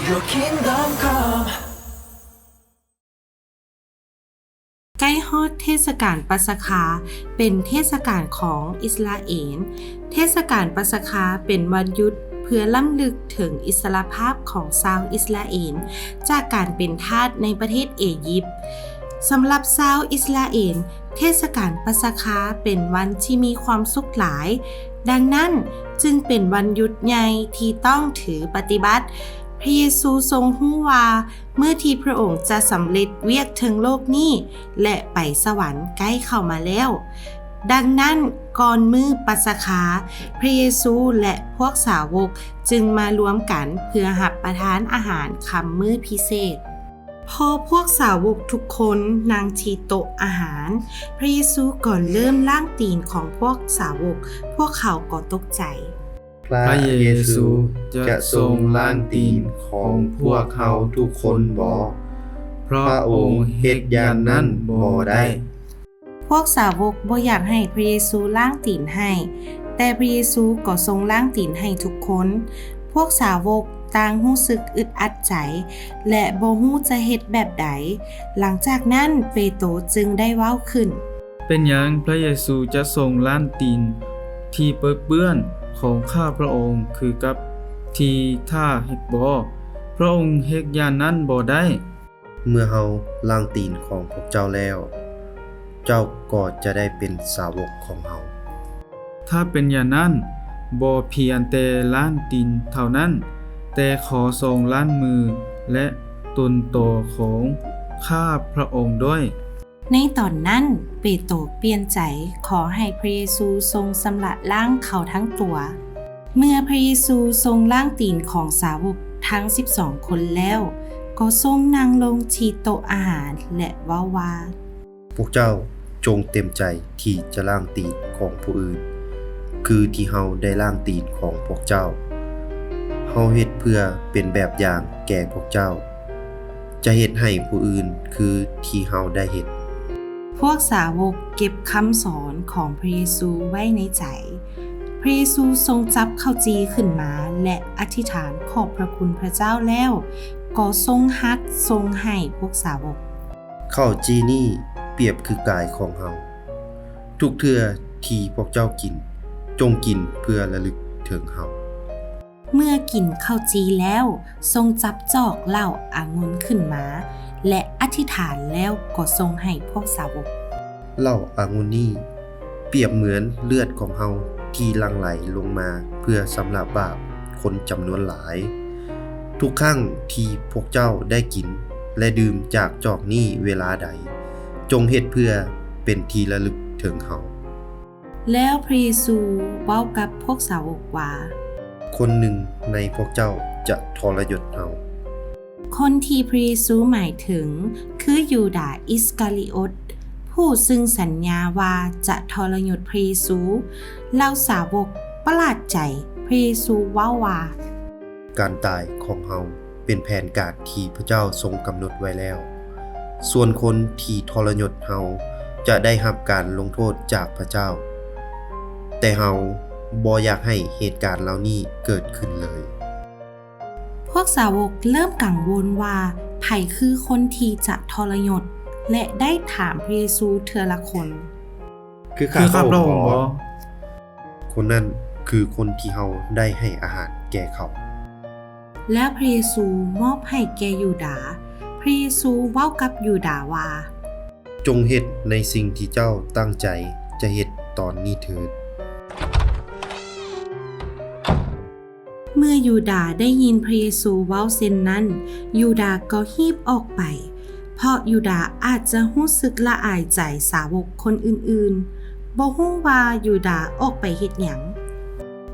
Your kingdom come. ໃກ້ຮອດເທດສະການປັດສະຄາ ເປັນເທດສະການຂອງອິດສະຣາເອນ. ເທດສະການປັດສະຄາເປັນວັນຢຸດເພື່ອລຳລຶກເຖິງອິດສະຫຼະພາບຂອງຊາວອິດສະຣາເອນຈາກການເປັນທາດໃນປະເທດເອຢິບ. ສຳລັບຊາວອິດສະຣາເອນ, ເທດສະການປັດສະຄາເປັນວັນທີ່ມີຄວາມສຸກຫຼາຍ, ດັ່ງນັ້ນຈຶ່ງເປັນວັນຢຸດໃຫຍ່ທີ່ຕ້ອງຖືປະຕິບັດ. ພະເຢຊູຊົງຮູ້ວ່າ ມື້ທີ່ພະອົງຈະສຳເລັດວຽກເທິງໂລກນີ້ ແລະ ໄປສະຫວັນໃກ້ເຂົ້າມາແລ້ວ. ດັ່ງນັ້ນ, ກ່ອນມື້ປັດສະຄາ, ພະເຢຊູ ແລະ ພວກສາວົກຈຶ່ງມາລວມກັນເພື່ອຮັບປະທານອາຫານຄ່ຳມື້ພິເສດ. ພໍພວກສາວົກທຸກຄົນນັ່ງທີ່ໂຕະອາຫານ, ພະເຢຊູກໍເລີ່ມລ້າງຕີນຂອງພວກສາວົກ, ພວກເຂົາກໍຕົກໃຈ. ພະເຢຊູຈະຊົງລ້າງຕີນຂອງພວກເຮົາທຸກຄົນບໍ? ພະອົງເຮັດຢ່າງນັ້ນບໍ່ໄດ້. ພວກສາວົກບໍ່ຢາກໃຫ້ພະເຢຊູລ້າງຕີນໃຫ້, ແຕ່ພະເຢຊູກໍຊົງລ້າງຕີນໃຫ້ທຸກຄົນ. ພວກສາວົກຕ່າງຮູ້ສຶກອຶດອັດໃຈ ແລະ ບໍ່ຮູ້ຈະເຮັດແບບໃດ. ຫຼັງຈາກນັ້ນ, ເປໂຕຈຶ່ງໄດ້ເວົ້າຂຶ້ນ. ເປັນຫຍັງພະເຢຊູຈະຊົງລ້າງຕີນທີ່ເປິເປື້ອນຂອງຂ້າພະອົງຄືກັບທີ່ຖ້າເຮັດບໍ? ພະອົງເຮັດຢ່າງນັ້ນບໍ່ໄດ້. ເມື່ອເຮົາລ້າງຕີນຂອງພວກເຈົ້າແລ້ວ, ເຈົ້າກໍຈະໄດ້ເປັນສາວົກຂອງເຮົາ. ຖ້າເປັນຢ່າງນັ້ນ, ບໍ່ພຽງແຕ່ລ້າງຕີນເທົ່ານັ້ນ, ແຕ່ຂໍຊົງລ້າງມື ແລະ ຕົນໂຕຂອງຂ້າພະອົງດ້ວຍ. ໃນຕອນນັ້ນ, ເປໂຕປ່ຽນໃຈຂໍໃຫ້ພະເຢຊູຊົງຊຳລະລ້າງເຂົາທັງຕົວ. ເມື່ອພະເຢຊູຊົງລ້າງຕີນຂອງສາວົກທັງສິບສອງຄົນແລ້ວ, ກໍຊົງນັ່ງລົງທີ່ໂຕະອາຫານ ແລະ ເວົ້າວ່າ, ພວກເຈົ້າຈົ່ງເຕັມໃຈທີ່ຈະລ້າງຕີນຂອງຜູ້ອື່ນ, ຄືທີ່ເຮົາໄດ້ລ້າງຕີນຂອງພວກເຈົ້າ. ເຮົາເຮັດເພື່ອເປັນແບບຢ່າງແກ່ພວກເຈົ້າ. ຈະເຮັດໃຫ້ຜູ້ອື່ນຄືທີ່ເຮົາໄດ້ເຮັດ. ພວກສາວົກເກັບຄຳສອນຂອງພະເຢຊູໄວ້ໃນໃຈ. ພະເຢຊູຊົງຈັບເຂົ້າຈີ່ຂຶ້ນມາ ແລະ ອະທິຖານຂອບພະຄຸນພະເຈົ້າແລ້ວ, ກໍຊົງຫັກສົ່ງໃຫ້ພວກສາວົກ. ເຂົ້າຈີ່ນີ້ປຽບຄືກາຍຂອງເຮົາ. ທຸກເທື່ອທີ່ພວກເຈົ້າກິນ, ຈົ່ງກິນເພື່ອລະລຶກເຖິງເຮົາ. ເມື່ອກິນເຂົ້າຈີ່ແລ້ວ, ຊົງຈັບຈອກເຫຼົ້າອາງຸ່ນຂຶ້ນມາ ແລະ ອະທິຖານແລ້ວກໍຊົງໃຫ້ພວກສາວົກ. ເຫຼົ້າອາງຸ່ນນີ້ປຽບເໝືອນເລືອດຂອງເຮົາທີ່ຫຼັ່ງໄຫຼລົງມາເພື່ອຊຳລະບາບຄົນຈຳນວນຫຼາຍ. ທຸກຄັ້ງທີ່ພວກເຈົ້າໄດ້ກິນ ແລະ ດື່ມຈາກຈອກນີ້ເວລາໃດ, ຈົ່ງເຮັດເພື່ອເປັນທີ່ລະລຶກເຖິງເຮົາ. ແລ້ວພະເຢຊູເວົ້າກັບພວກສາວົກວ່າ, ຄົນໜຶ່ງໃນພວກເຈົ້າຈະທໍລະຍົດເຮົາ. ຄົນທີ່ພະເຢຊູໝາຍເຖິງຄືຢູດາອິດສະກາຣີອົດ, ຜູ້ຊຶ່ງສັນຍາວ່າຈະທໍລະຍົດພະເຢຊູ. ເຫຼົ່າສາວົກປະຫຼາດໃຈ, ພະເຢຊູເວົ້າວ່າ, ການຕາຍຂອງເຮົາເປັນແຜນການທີ່ພະເຈົ້າຊົງກຳນົດໄວ້ແລ້ວ. ສ່ວນຄົນທີ່ທໍລະຍົດເຮົາຈະໄດ້ຮັບການລົງໂທດຈາກພະເຈົ້າ, ແຕ່ເຮົາບໍ່ຢາກໃຫ້ເຫດການເຫຼົ່ານີ້ເກີດຂຶ້ນເລີຍ. ພວກສາວົກເລີ່ມກັງວົນວ່າໃຜຄືຄົນທີ່ຈະທໍລະຍົດ ແລະ ໄດ້ຖາມພະເຢຊູເທື່ອລະຄົນ, ຄືຂ້າພະອົງບໍ? ຄົນນັ້ນຄືຄົນທີ່ເຮົາໄດ້ໃຫ້ອາຫານແກ່ເຂົາ. ແລ້ວພະເຢຊູມອບໃຫ້ແກ່ຢູດາ. ພະເຢຊູເວົ້າກັບຢູດາວ່າ, ຈົ່ງເຮັດໃນສິ່ງທີ່ເຈົ້າຕັ້ງໃຈຈະເຮັດຕອນນີ້ເຖີດ. ເມື່ອຢູດາໄດ້ຍິນພະເຢຊູເວົ້າເຊັ່ນນັ້ນ, ຢູດາກໍຮີບອອກໄປ, ເພາະຢູດາອາດຈະຮູ້ສຶກລະອາຍໃຈສາວົກຄົນອື່ນໆ, ບໍ່ຮູ້ວ່າຢູດາອອກໄປເຮັດຫຍັງ.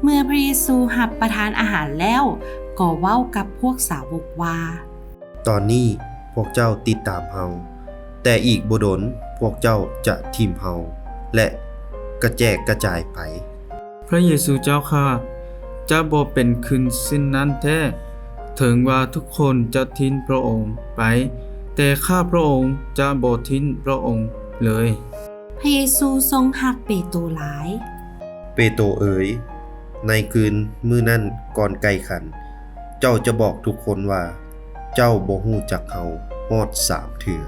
ເມື່ອພະເຢຊູຮັບປະທານອາຫານແລ້ວ, ກໍເວົ້າກັບພວກສາວົກວ່າ, ຕອນນີ້ພວກເຈົ້າຕິດຕາມເຮົາ, ແຕ່ອີກບໍ່ດົນພວກເຈົ້າຈະຖິ້ມເຮົາ ແລະ ກະແຈກກະຈາຍໄປ. ພະເຢຊູເຈົ້າຂ້າ, ຈະບໍ່ເປັນຂຶ້ນເຊັ່ນນັ້ນແທ້. ເຖິງວ່າທຸກຄົນຈະຖິ້ມພະອົງໄປ, ແຕ່ຂ້າພະອົງຈະບໍ່ຖິ້ມພະອົງ. ເລີຍ. ພະເຢຊູຊົງຮັກເປໂຕຫຼາຍ. ເປໂຕເອີຍ, ໃນຄືນມື້ນັ້ນກ່ອນໄກ່ຂັນ, ເຈົ້າຈະບອກທຸກຄົນວ່າເຈົ້າບໍ່ຮູ້ຈັກເຮົາຮອດສາມເທື່ອ.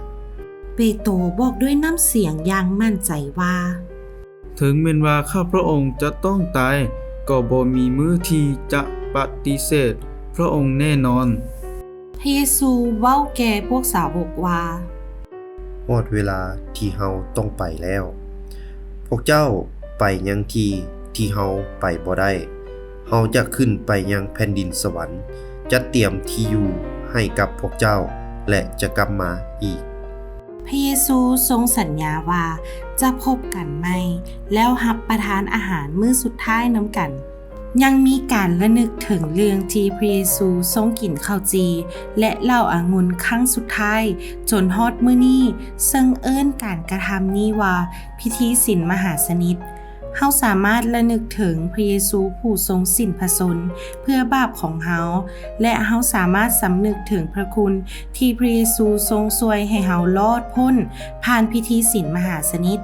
ເປໂຕບອກດ້ວຍນ້ຳສຽງຢ່າງໝັ້ນໃຈວ່າ, ເຖິງແມ່ນວ່າຂ້າພະອົງຈະຕ້ອງຕາຍ, ກໍບໍ່ມີມື້ທີ່ຈະປະຕິເສດພະອົງແນ່ນອນ. ພະເຢຊູເວົ້າແກ່ພວກສາວົກວ່າ, ຮອດເວລາທີ່ເຮົາຕ້ອງໄປແລ້ວ. ພວກເຈົ້າໄປຍັງທີ່ທີ່ເຮົາໄປບໍ່ໄດ້. ເຮົາຈະຂຶ້ນໄປຍັງແຜ່ນດິນສະຫວັນ, ຈັດຕຽມທີ່ຢູ່ໃຫ້ກັບພວກເຈົ້າ ແລະ ຈະກັບມາອີກ. ພະເຢຊູຊົງສັນຍາວ່າຈະພົບກັນໃໝ່ ແລ້ວຮັບປະທານອາຫານມື້ສຸດທ້າຍນຳກັນ. ຍັງມີການລະນຶກເຖິງເລື່ອງທີ່ພະເຢຊູຊົງກິນເຂົ້າຈີ່ ແລະ ເຫຼົ້າອະງຸ່ນຄັ້ງສຸດທ້າຍ ຈົນຮອດມື້ນີ້, ເຊິ່ງເອີ້ນການກະທຳນີ້ວ່າພິທີສິນມະຫາຊະນິດ. ເຮົາສາມາດລະນຶກເຖິງພະເຢຊູຜູ້ຊົງສິ້ນພະຊົນເພື່ອບາບຂອງເຮົາ ແລະ ເຮົາສາມາດສຳນຶກເຖິງພະຄຸນທີ່ພະເຢຊູຊົງຊ່ວຍໃຫ້ເຮົາລອດພົ້ນຜ່ານພິທີສິນມະຫາຊະນິດ.